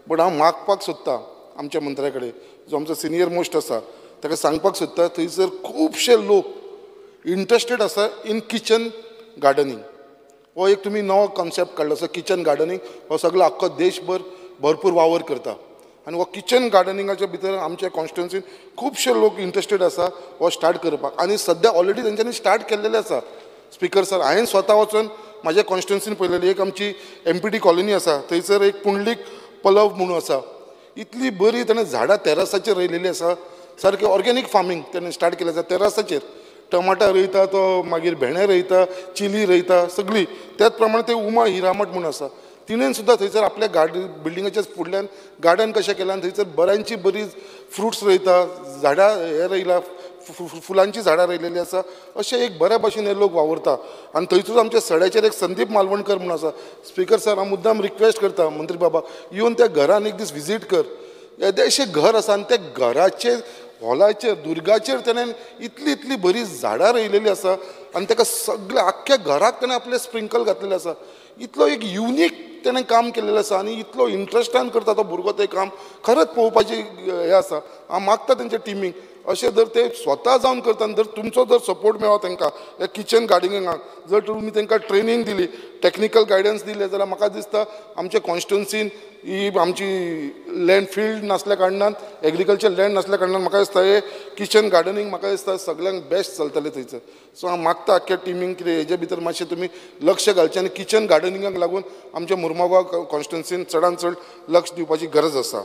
But हांव मागपाक सोदता आमच्या मंत्र्या कडेन जो आमचो सिनियर मोस्ट आसा ताका सांगपाक सोदता, थंयसर खुबशे लोक इंट्रस्टेड आसा इन किचन गार्डनींग. हो एक तुमी नवो कॉन्सेप्ट काडलो आसा किचन गार्डनींग, हो सगळो आख्खो देशभर भरपूर वावर करता आनी हो किचन गार्डनिंगाच्या भितर आमच्या कॉन्स्टिट्युन्सीन खुबशे लोक इंट्रस्टेड आसा हो स्टार्ट करपाक आनी सद्या ऑलरेडी तेंच्यांनी स्टार्ट केल्लेले आसा. स्पिकर सर, हांवें स्वता वचून म्हाज्या कॉन्स्टिट्युन्सीन पळयलेली एक आमची MPT colony आसा, थंयसर एक पुंडलीक पलव म्हणून आसा, इतली बरी ताणें झाडां तेरासाचेर रोयलेली आसा, सारकें ऑर्गेनीक फार्मींग ताणें स्टार्ट केलें आसा. तेरासाचेर टमाटा रोयता तो, मागीर भेंडे रोयता, चिली रोयता सगळी. त्याच प्रमाणे ते उमा हिरामठ म्हणून आसा, तिणेन सुद्दां थंयसर आपल्या गार्डन बिल्डिंगाच्या फुडल्यान गार्डन कशें केलां आनी थंयसर बऱ्यांची बरी फ्रुट्स रोयता, झाडां हें रोयलां, फुलांची झाडां रोयलेली आसा. अशें एक बऱ्या भशेन हे लोक वावुरता. आनी थंयसर आमच्या सड्याचेर एक संदीप मालवणकर म्हणून आसा. स्पिकर सर, हांव मुद्दाम रिक्वेस्ट करता मंत्री बाबा, येवन त्या घरान एक दीस विजीट कर. येदेशें घर आसा आनी त्या घराचेर हॉलाचेर दुर्गाचेर तेणें इतली इतली बरी झाडां रोयलेली आसा आनी ताका सगळ्या आख्ख्या घराक तेणें आपलें स्प्रिंकल घातलेलें आसा. इतलो एक युनीक तेणें काम केल्लें आसा आनी इतलो इंट्रस्टान करता तो भुरगो तें काम, खरेंच पळोवपाचें हें आसा. हांव मागता तेंच्या टिमीक अशें जर ते स्वता जावन करता आनी जर तुमचो जर सपोर्ट मेळो तांकां ह्या किचन गार्डनिंगाक, जर तुमी तांकां ट्रेनींग दिली, टॅक्निकल गायडन्स दिलें जाल्यार म्हाका दिसता आमच्या कॉन्स्टिट्युन्सीन ही आमची लँड फिल्ड नासल्या कारणान, एग्रीकल्चर लँड नासल्या कारणान म्हाका दिसता हे किचन गार्डनींग म्हाका दिसता सगळ्यांक बेस्ट चलतलें थंयसर. सो हांव मागता आख्ख्या टिमींक कितें हेजे भितर मातशें तुमी लक्ष घालचें आनी किचन गार्डनिंगाक लागून आमच्या मुरमुगांव कॉन्स्टिट्युन्सीन चडान चड लक्ष दिवपाची गरज आसा.